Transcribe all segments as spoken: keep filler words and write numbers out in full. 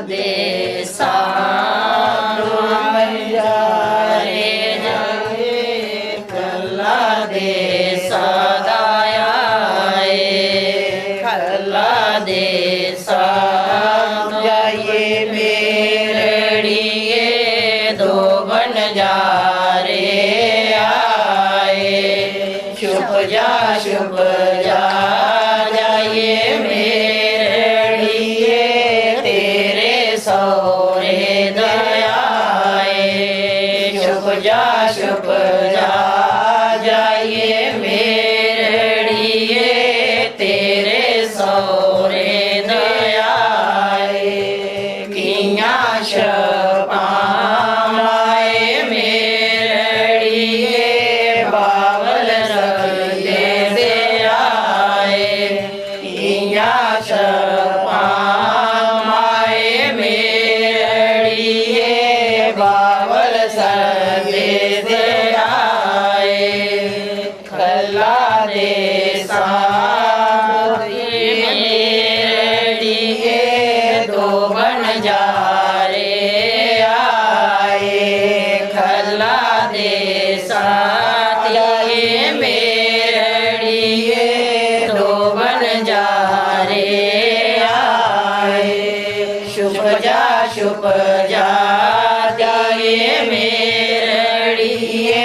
देसा, दुआरे जाए, कल्ला देसा दा आए, कल्ला देसा जाइए मेरड़िए, दो बनजारे आए। छुप जा, छुप जा, जाइए मेरड़िए, तेरे सौरे दयाए। छुप जा, छुप जा, जाइए मेरड़िए, तेरे सौरे दयाए। कियां छपां माए मेरड़िए, बावल रखदे दे आए। कियां छपां माए मेरड़िए, बावल रखदे दे आए। कल्ला देसा मेरड़िए, दो बनजारे आए। कल्ला देसा मेरड़िए, दो बनजारे आए। छुप जा, छुप जा, जाइए मेरड़िए,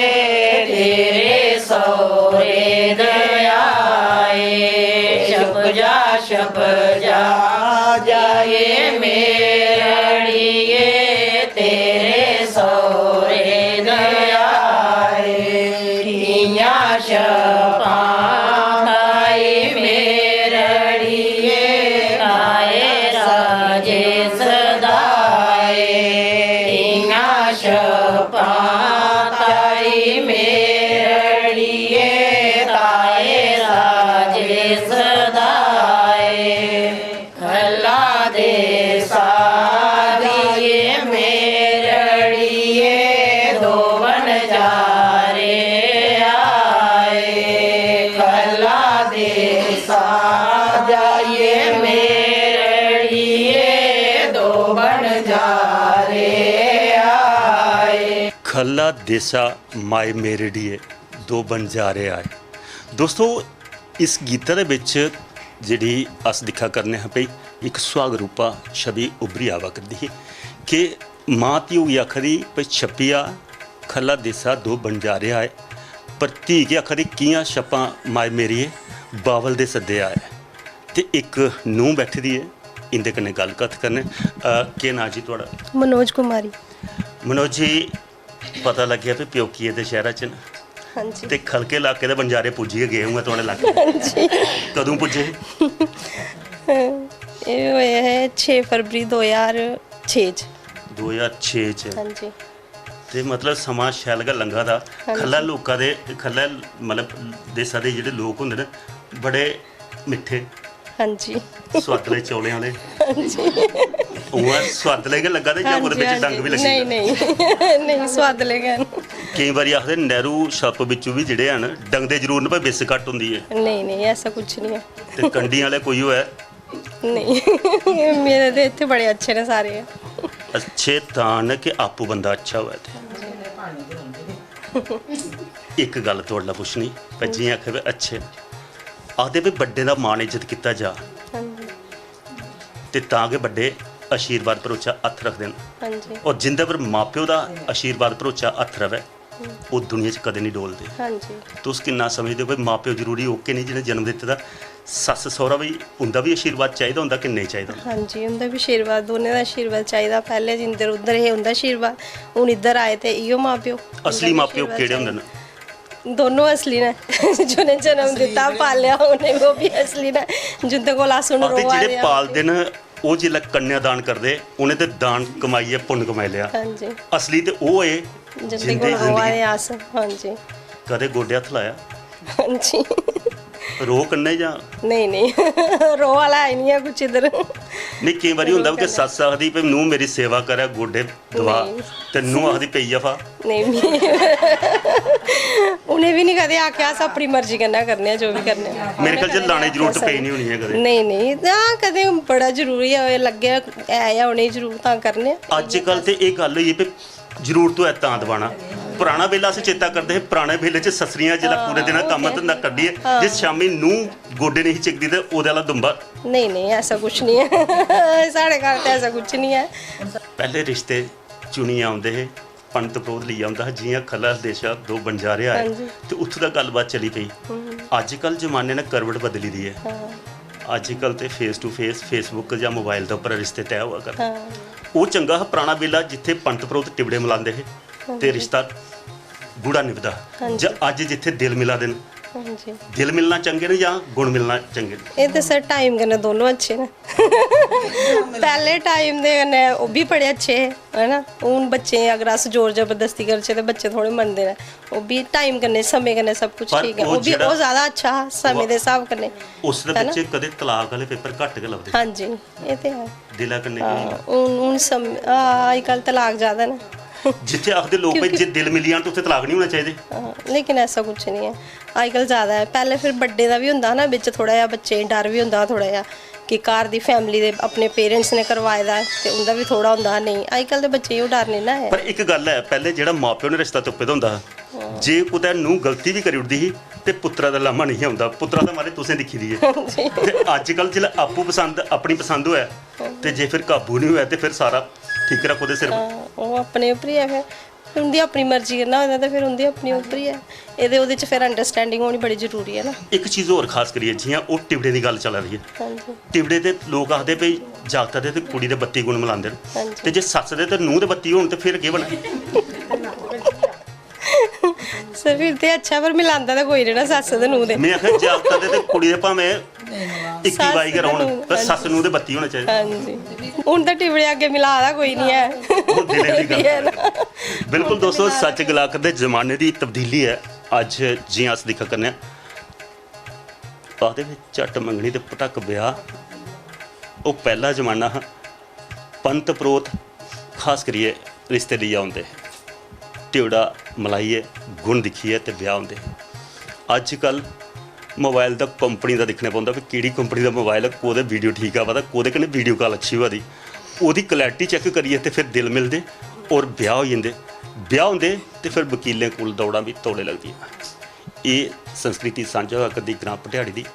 तेरे सौरे दयाए। छुप जा, छुप जा, जाइए मेरड़िए, तेरे सौरे दयाए। कियां छपां ताई मेरड़िए, ताए राजे सदाए। कियां छपां ताई मेरड़िए, ताए राजे सदाए। खल्ला देसा दिए मेरड़िए, दो बनजारे आए। खल्ला देसा जाइए मेरड़िए, दो बनजारे आए। खल्ला देसा माए मेरड़िए, दो बनजारे आए। दोस्तो, इस गीता दे बिच जेह्ड़ी अस दिक्खा करने आं भई, इक सुहाग रूपा छवि उब्भरी आवा करदी ही कि मां धियो गी आखा दी भई, "छप्पी आ, खल्ला देसा दो बनजारे आए।" पर धी गी आखा दी, "कि'यां छप्पां माए मेरिये, बावल दे सद्दे आए।" ते इक नूंह् बैठी दी ऐ, इं'दे कन्नै गल्ल कत्थ करने। अ, केह् नांऽ जी थुआढ़ा? मनोज कुमारी। मनोज जी, पता लग्गेआ भी प्योकिये दे शैह्रा च न। हां जी। ते खलके लाके दे बंजारे पुज्जी गै गे होंगे थुआढ़े लाके। हां जी। कदूं पुज्जे हे? एह् होए हे छे फरवरी दो ज्हार छे च। दो ज्हार छे च। हां जी। ते मतलब समां शैल गै लंघा दा। हां जी। खल्लै लोका दे, खल्लै मतलब देसा दे जेह्ड़े लोक होंदे न, बड़े मिट्ठे। हां जी। सोआदले चौलें आह्ले। हां जी। उ'आं सोआदले गै लग्गा दे जां हां ओह्दे जी, बिच हां डंग जी। बी लग्गी नेईं, दा? नेईं। नेईं, सोआदले गै न। केईं बारी आखदे नेहरू छप्प बिच्चों बी जेह्ड़े हैन, डंगदे जरूर न, पर बिस्स घट्ट होंदी ऐ। नेईं, नेईं, ऐसा कुछ नहीं है। ते कंढी आह्ले कोई होऐ? नेईं, मेरे ते इत्थै बड़े अच्छे न सारे। अच्छे तां न कि आपूं बंदा अच्छा होऐ ते। इक गल्ल थुआढ़े कोला पुच्छनी, पर जि'यां आखै भी अच्छे न। आखदे भी बड्डें दा मान इज्जत कीता जा। हां जी। ते तां गै बड्डे आशीर्वाद भरोचा हत्थ रखदे न। हां जी। और जिंदे पर मां-प्यो दा आशीर्वाद भरोचा हत्थ रवै, हम्म। ओह् दुनिया च कदें निं डोलदे। हां जी। तुस किन्ना समझदे ओ भई मां-प्यो जरूरी ओह्के निं जि'नें जन्म दित्ते दा? सस्स-सौह्रा बी, उं'दा बी आशीर्वाद चाहिदा होंदा कि नेईं चाहिदा? हां जी, उं'दा बी आशीर्वाद, दोनें दा आशीर्वाद चाहिदा। पैह्लें जिंदे उद्धर हे, उं'दा आशीर्वाद, हून इद्धर आए ते इ'यो मां-प्यो, उं'दा असली बी मां-प्यो आशीर्वाद केह्ड़े होंदे न? चाहिदा। दोनों असली न। जि'नें जन्म दित्ता, पालेआ, उ'नें, ओह् बी असली न। जिंदे कोल अस हून आखदे रोआ जेह्ड़े दे आं। पालदे न, ओह् जिसलै कन्यादान करदे, उ'नें ते दान कमाइयै पुन्न कमाई लेआ। हां जी। असली ते ओह् ऐ जिंदे जिंदे कोल रोआ जिंदगी दे अस। हां जी। कदें गोड्डे हत्थ लाया? हां जी। रो कन्नै जां? नेईं नेईं, रो आह्ला है निं ऐ कुछ इद्धर। नेईं, केईं बारी होंदा कि सस्स आखदी भई नूंह् मेरी सेवा करै, गोड्डे दबा, नेईं। ते नूंह् आखदी पेई जा फा। नेईं मी उ'नें बी निं कदें आखेआ, अस अपनी मर्जी कन्नै करने आं जो बी करने आं। मेरे ख्याल च लाने दी जरूरत पेई निं होनी ऐ कदें। नेईं नेईं, हां कदें बड़ा जरूरी होए, लग्गै ऐ जां उ'नेंगी जरूरत, तां करने आं। अज्जकल ते एह् गल्ल होई ऐ भई जरूरत होऐ तां दबाना। पराना बेल्ला अस चेता करदे हे, पराने बेल्ले च सस्सरियां जिसलै पूरे दिन कम्म धंधा कड्ढियै जे शामीं नूंह् गोड्डे नेईं ही चिकदी ते ओह्दे आह्ला दुंबा। नेईं नेईं, ऐसा कुछ निं ऐ। साढ़े घर ते ऐसा कुछ निं ऐ। पैह्ले रिश्ते चुनियै औंदे हे, पंत परोह्त लेइयै औंदा हा, जि'यां ख'ल्ला देशा दो बनजारे आए हां जी। ते उत्थूं दा गल्लबात चली पेई। अज्जकल जमाने ने करवट बदली दी ऐ। अज्जकल ते face to face, Facebook जां मोबाइल दे उप्पर रिश्ते तय होआ करदे। ओह् चंगा हा पराना बेल्ला, जित्थै पंत परोह्त टिबड़े मलांदे हे ते रिश्ता गूढ़ा निभदा हा। जां अज्ज जित्थै दिल मिला दे न, हां जी। दिल मिलना चंगे न जां गुण मिलना चंगे न? एह् ते सर टाइम कन्नै दोनों अच्छे न। पैह्ले टाइम दे कन्नै ओह् बी बड़े अच्छे हे, है ना? हून बच्चें गी अगर अस जोर जबरदस्ती करचै ते बच्चे थोह्ड़े मनदे न। ओह् बी टाइम कन्नै, समें कन्नै सब कुछ पर ठीक ऐ। ओह् ओह् बी जेह्ड़ा ओह् जैदा अच्छा हा समें दे स्हाब कन्नै। उस दे है ना? बच्चे कदें तलाक आह्ले पेपर घट्ट गै लभदे। हां जी, एह् ते है। दिला कन्नै केह् होंदा? हून हून सम हां, अजकल तलाक जैदा न। जित्थै आखदे लोक भई जे दिल मिली जान ते उत्थै तलाक निं होना चाहिदे। हां, लेकिन ऐसा कुछ निं ऐ। अजकल जैदा ऐ। पैह्ले फिर बड्डे दा बी होंदा हा ना, बिच थोह्ड़ा जेहा बच्चें गी डर बी होंदा हा थोह्ड़ा जेहा कि घर दी फैमिली दे अपने पेरेंट्स ने करवाए दा ऐ ते उं'दा बी थोह्ड़ा होंदा हा। नेईं, अजकल ते बच्चें गी ओह् डर निं ना ऐ। पर इक गल्ल ऐ, पैह्ले जेह्ड़ा मां प्यो ने रिश्ता तुप्पे दा होंदा हा, जे कुतै नूंह् गलती बी करी ओड़दी ही ते पुत्तरा दा लाह्मा नेईं हा औंदा। पुत्तरा दा मारे तुसें दिक्खी दी ऐ। ते अज्जकल जिसलै आपूं पसंद, अपनी पसंद होऐ ते जे फिर काबू निं होऐ ते फिर सारा ठीकरा कोह्दे सिर? हां, ओह् अपने उप्पर ही ऐ फिर। फिर उं'दी अपनी मर्जी कन्नै होए दा ते फिर उं'दी अपनी उप्पर ही ऐ। एह्दे ओह्दे च फिर अंडरस्टैंडिंग होनी बड़ी जरूरी ऐ ना। इक चीज होर खास करियै, जि'यां ओह् टिबड़े दी गल्ल चला दी ऐ, हां जी। टिबड़े ते लोक आखदे भई जागता दे ते कुड़ी दे बत्ती गुण मलांदे न, हां जी। ते जे सस्स दे ते नूंह् दे बत्ती होन ते फिर केह् बनै? सर, फिर ते अच्छा, पर मिलांदा ते कोई निं ना सस्स ते नूंह् दे। में आखेआ जागता दे ते कुड़ी दे भामें इक्की सस्स बाई गै रौह्न, नूंह्, पर हां सस्स जी। नूंह् दे बत्ती होने चाहिदे। हां जी। हून ते टिबड़े अग्गें मिला दा कोई निं ऐ। हून दिलै दी गल्ल एह् ऐ ना। बिल्कुल दोस्तो, सच्च गला करदे, जमाने दी तब्दीली ऐ। अज्ज जि'यां अस दिक्खा करने आं, आखदे बी झट्ट मंगनी ते पटक ब्याह्। ओह् पैह्ला जमाना हा, पंत परोह्त खास करियै रिश्ते लेइयै औंदे हे, टिबड़ा मलाइयै, गुण दिक्खियै ते ब्याह् होंदे हे। अज्जकल मोबाइल दा, कंपनी दा दिक्खना पौंदा, भाई केह्ड़ी कंपनी दा मोबाइल ऐ, कोह्दे वीडियो ठीक आवा दा, कोह्दे कन्नै वीडियो कॉल अच्छी होआ दी, ओह्दी क्लैरिटी चैक करियै ते फिर दिल मिलदे और ब्याह् होई जंदे। ब्याह् होंदे ते फिर वकीलें कोल दौड़ां बी तौले लगदियां। एह् संस्कृति सांझा होआ करदी ग्रांऽ भटियाड़ी दी।